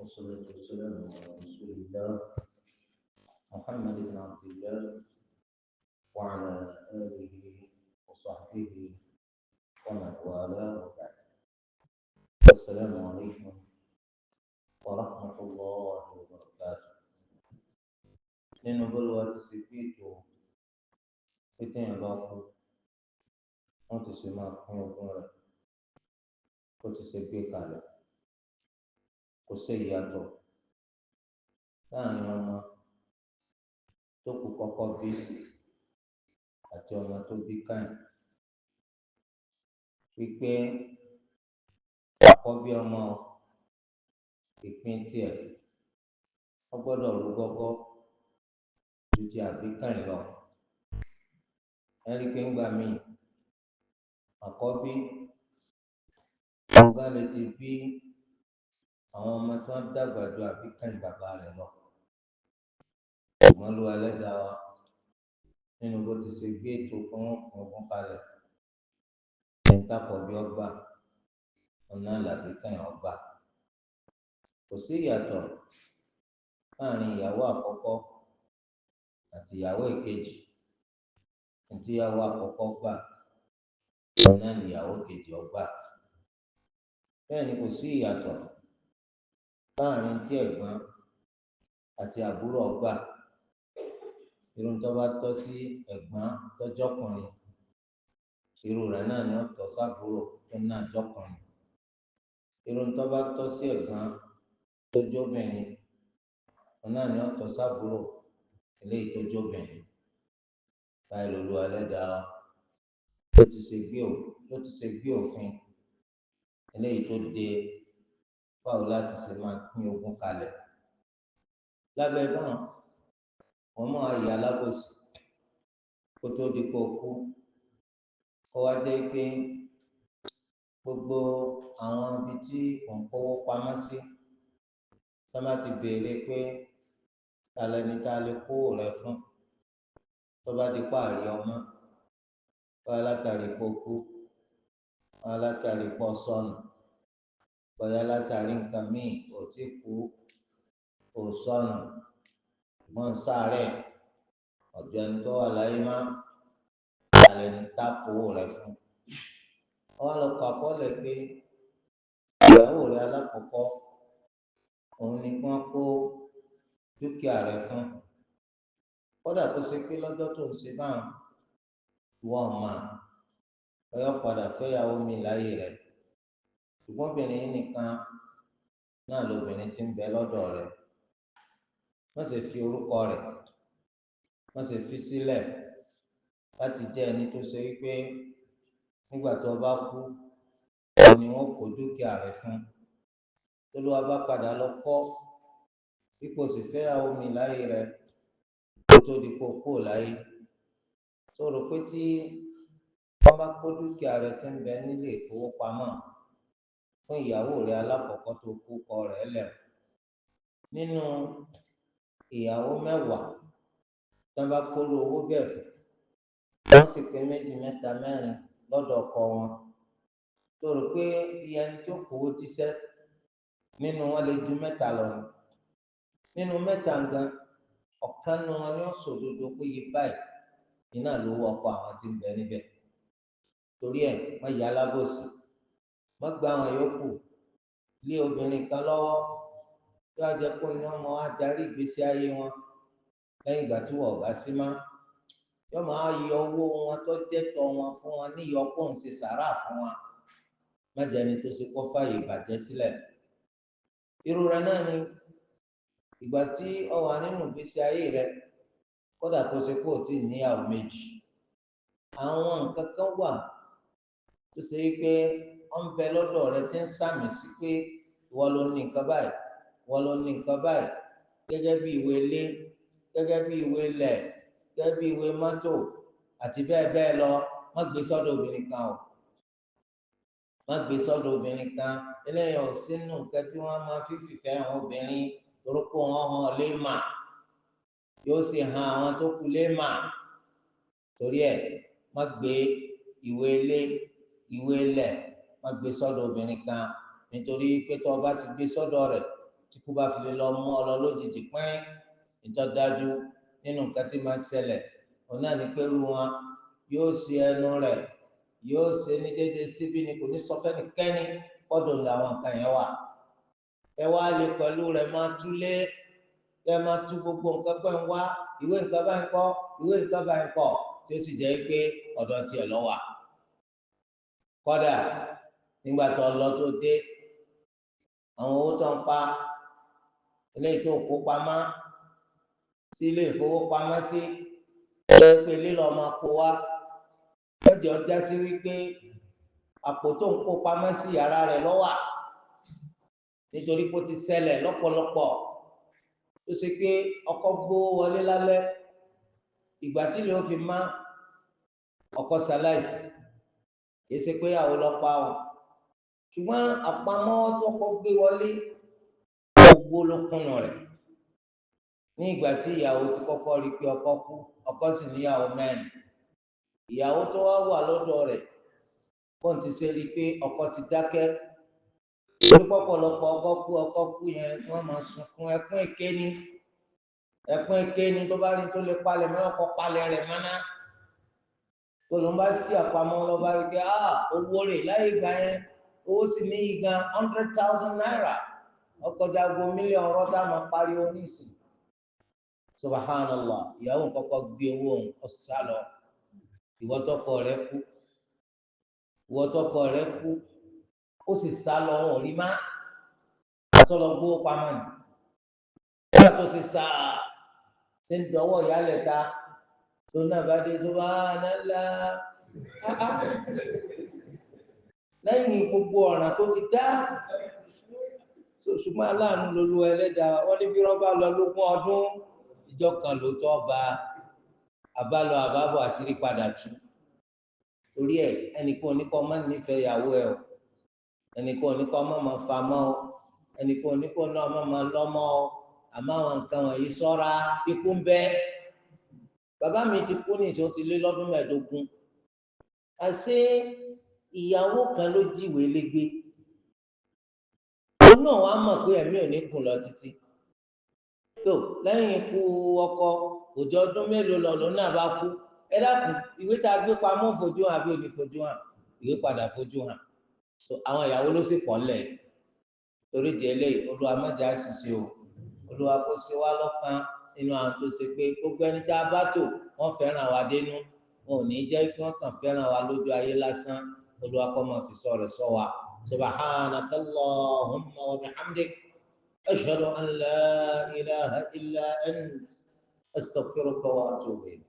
والصلاة والسلام على رسول الله محمد بن عبد الله وعلى آله وصحبه ومن والاه وبعد. السلام عليكم ورحمة الله وبركاته. Nínú bólúwa ti ṣe bí ètò pé téèyàn bá kú, wọ́n ti ṣe máa pín ogún rẹ̀ kó ti ṣe gbé kalẹ̀. Kò sí ìyàtọ̀ láàrin ọmọ tó kú kọ́kọ́ bí àti ọmọ tó bí káyìn. Wípé àkọ́bí ọmọ ìpín tiẹ̀ ó gbọ́dọ̀ rú gọ́gọ́ ju ti àbíkàyìn lọ. Ẹ̀rí pé ńgbà míì àkọ́bí ọ̀gá lè ti bí àwọn ọmọ tí wọ́n dàgbà ju àbíkàyìn bàbá rẹ̀ lọ. Ṣùgbọ́n Olúwa Ẹlẹ́dàá wa nínú bó ti ṣe gbé ètò ogún kalẹ̀, ẹni tákọ̀bí ọgbà ọ̀nà làbíkàyìn ọgbà. Kò sí ìyàtọ̀ láàrin ìyàwó àkọ́kọ́ àti ìyàwó èkejì. Ntí ìyàwó àkọ́kọ́ gbà ọ̀nà ìyàwó kejì ọgbà. Bẹ́ẹ̀ ni kò sí ìyàtọ̀ láàrin tí ẹ̀gbọ́n àti àbúrò ọgbà. Irun tó bá tọ́ sí ẹ̀gbọ́n tọ́jọ́kùnrin, irú rẹ̀ náà ni ó tọ́ sábúrò tó náà jọ́kùnrin. Irun tó bá tọ́ sí ẹ̀gbọ́n tó jóbìnrin, náà ni ó tọ́ sábúrò eléyìí tó jóbìnrin. Báyìí l'Olúwa Ẹlẹ́dàá ló ti ṣe gbé òfin eléyìí tó de báwo láti ṣe máa pín ogún kalẹ̀. Lábẹ́ báwọn, wọ́n máa yà alábòsí kó tó di kó kú. Kó wá jẹ́ pé gbogbo àwọn ibi tí òun kówó pamọ́ sí, tí wọ́n bá ti béèrè pé ta lẹni tá a lè kówó rẹ fún, tó bá di páàrí ọmọ, bóyá látàrí kó kú, bóyá látàrí kó sọnù, bóyá látàrí nǹkan míì ò tí kú, ò sọnù, ṣùgbọ́n ń sáré ọ̀jọ̀ ẹni tó wà láyé má, ta lẹni tá a kówó rẹ fún. Wọ́n lọ kọ àkọọ́lẹ̀ pé ìyàwó rẹ alákọ̀ọ́kọ́ òun ni kí wọ́n kó dúkìá rẹ fún. Kódà kó ṣe pé lọ́jọ́ tó ń ṣe báwọn, ìwọ ọ̀ma ọyọ́ padà fẹ́yàwó mi láyé rẹ̀. Ṣùgbọ́n obìnrin yìí nìkan náà lobìnrin tí ń bẹ lọ́dọ̀ rẹ̀. Wọ́n sì fi orúkọ rẹ̀, wọ́n sì fi sílẹ̀ láti jẹ́ ẹni tó ṣe wípé nígbà tó bá kú ni wọ́n kó dúkìá rẹ̀ fún. Tolúwa bá padà lọ kọ́ ipò sì fẹ́yàwó mi láyé rẹ̀ kó tó di kó kú láyé. Tó rò pé tí wọ́n bá kó dúkìá rẹ̀ tí ń bẹ nílé ìfowópamọ́ fún ìyàwó rẹ̀ alákọ̀ọ́kọ́ tó kú kọ rẹ̀ lẹ̀, nínú ìyàwó mẹ́wàá tí wọ́n bá kóró owó bẹ́ẹ̀ fún, wọ́n sì pé méjì mẹ́ta mẹ́rin lọ́dọ̀ ọkọ wọn. Tó rò pé iye ẹni tó kówó jíṣẹ́ nínú wọn lè ju mẹ́ta lọ ni. Nínú mẹ́ta gan, ọ̀kan nínú wọn ni ó sòdodo pé iye báyìí iná ló wọ ọkọ àwọn tí ń bẹ níbẹ̀. Torí ẹ̀ wọ́n yà alábòsí, wọ́n gba àwọn yòókù lé obìnrin kan lọ́wọ́ tó a jẹ́ kó ní ọmọ wa darí ìgbésí ayé wọn lẹ́yìn ìgbà tí wọ́n ò bá sí mọ́. Yóò máa yọ owó wọn tó jẹ́ tọ́ wọn fún wọn ní ìyọkó ń ṣe sàrà fún wọn. Má jẹ́ ẹni tó ṣe kó fàyè ìbàjẹ́ sílẹ̀. Irú rẹ̀ náà ni ìgbà tí ó wà nínú ìgbésí ayé rẹ̀, kódà kó ṣe kó o tí ì níyàwó méjì. Àwọn nǹkan kan wà tó ṣe pé ó ń bẹ lọ́dọ̀ rẹ tí ń sàmì sí pé ìwọ ló ní nǹkan báyìí, ìwọ ló ní nǹkan báyìí, gẹ́gẹ́ bí ìwé ilé, gẹ́gẹ́ bí ìwé ilẹ̀, gẹ́gẹ́ bí ìwé mọ́tò àti bẹ́ẹ̀ bẹ́ẹ̀ lọ. Má gbé sọ́dọ̀ obìnrin kan o. Má gbé sọ́dọ̀ obìnrin kan. Eléyìí ò sínú nǹkan tí wọ́n máa fi fìfẹ́ hàn obìnrin, torúkọ wọn hàn lé mà, yóò sì hàn àwọn tó kù lé mà. Torí ẹ̀ má gbé ìwé ilé, ìwé ilẹ̀, má gbé sọ́dọ̀ obìnrin kan, nítorí pé tó o bá ti gbé sọ́dọ̀ rẹ̀, Tí kú bá fi lè lọ mú ọ lọ lójijì pín, ìtọ́dájú nínú nǹkan tí máa ń ṣẹlẹ̀ òun náà ní pẹ̀lú wọn yóò ṣe ẹnu rẹ̀, yóò ṣe ní déédéé síbí ni, kò ní sọ fẹ́nikẹ́ni kọ́dọ̀ làwọn nǹkan yẹn wà. Ẹ wá lè pẹ̀lú rẹ̀ máa túlé, ẹ máa tú gbogbo nǹkan pẹ̀ ń wá ìwé nǹkan bá ń kọ́, ìwé nǹkan bá ń kọ́, tí ó sì jẹ́ pé ọ̀dọ̀ tiẹ̀ lọ wà. Kọ́dà nígbà tó lọ tó dé, àwọn owó tó ń pa eléyìí tó kó pamọ́ sí ilé ìfowópamọ́sí, pé lílọ máa kó wá lọ́jọ́ ọjà sí wípé àpò tó ń kó pamọ́ sí yàrá rẹ̀ lọ́wà, nítorí pé ó ti ṣẹlẹ̀ lọ́pọ̀lọpọ̀ tó ṣe pé ọkọ gbówó wọlé lálẹ́, ìgbà tí lè fi má ọkọ ṣaláìsì, kì í ṣe pé àwọn ọlọ́pàá o, ṣùgbọ́n àpamọ́ tó kọ́ gbé wọlé gbogbo ló kùnà rẹ̀. Ní ìgbà tí ìyàwó ti kọ́kọ́ rí pé ọkọ kú, ọkọ sì níyàwó mẹ́rin, ìyàwó tó wá wà lọ́dọ̀ rẹ̀ bọ́n ti ṣe rí i pé ọkọ ti dákẹ́, torí pọ̀pọ̀lọpọ̀ ọkọ kú yẹn wọ́n máa sunkún ẹkún èké ni, ẹkún èké ni, tó bá rí tó lè palẹ̀ mọ́ ọkọ palẹ̀ rẹ̀ mọ́ná. Tó ló ń bá sí àpamọ́ lọ́ba rí pé owó rẹ̀ láyé ìgbà yẹn, owó sì ní ìgan 100,000 naira, ọkọjà gbó mílíọ̀nù rọ́dà máa pariwo ní ìsìn. Subhanallah, ìyàwó kọ́kọ́ gbé owó òun ọ̀sá lọ. Ìwọ tọkọ rẹ̀ kú, ìwọ tọkọ rẹ̀ kú, ó sì sá lọ, wọn ò rí má, sọlọ gbówó pamọ́ ni. Nígbà tó sì sá ṣe ń dọwọ́ ìyálẹ̀ ta tó náà bá dé subhanallah, lẹ́yìn gbogbo ọ̀ràn tó ti dá. Ṣùgbọ́n aláàánú lolú ẹlẹ́dàá, wọ́n ní bí rọ́bà lọ lógún ọdún, ìjọ kan lóòótọ́ ba àbálọ àbábọ̀ àṣírí padà tú. Torí ẹ ẹnìkan oníkọ́ ọmọ nífẹ̀ẹ́ ìyàwó ẹ o, ẹnìkan oníkọ́ ọmọ máa fa mọ́ o, ẹnìkan oníkọ́ náà ọmọ máa lọ́mọ́ o, àmọ́ àwọn nǹkan wọ̀nyí ṣọ́ra, ikú ń bẹ. Bàbá mi ti kú ní ìṣó ti lé lọ́dún 15. Àṣé ìyàwó kan ló jíwèé légbé. Òun náà wàá mọ̀ pé ẹ̀mí ò ní gùn lọ títí. Tó lẹ́yìn ikú ọkọ òjò ọdún mélòó lọ lòun náà bá kú. Ẹ dákun, ìwé tá a gbé pamọ́ fojú hàn àbí òní fojú hàn? Ìwé padà fojú hàn. So àwọn ìyàwó ló sì pọ̀ ńlẹ̀. Torí di eléyìí, Olúwa má jẹ́ àṣìṣe o. Olúwa kó ṣe wá lọ́kàn nínú àwọn tó ṣe pé gbogbo ẹni tá a bá tò wọ́n fẹ́ràn wa dénú, wọn ò ní jẹ́ kí wọ́n kàn fẹ́ràn wa lójú ayé lásán. Olúwa kó máa fi sọ rẹ̀ sọ wa. Subhanaka Allahumma wa bihamdik, ashhadu an la ilaha illa ant, astaghfiruka wa atubu ilayk.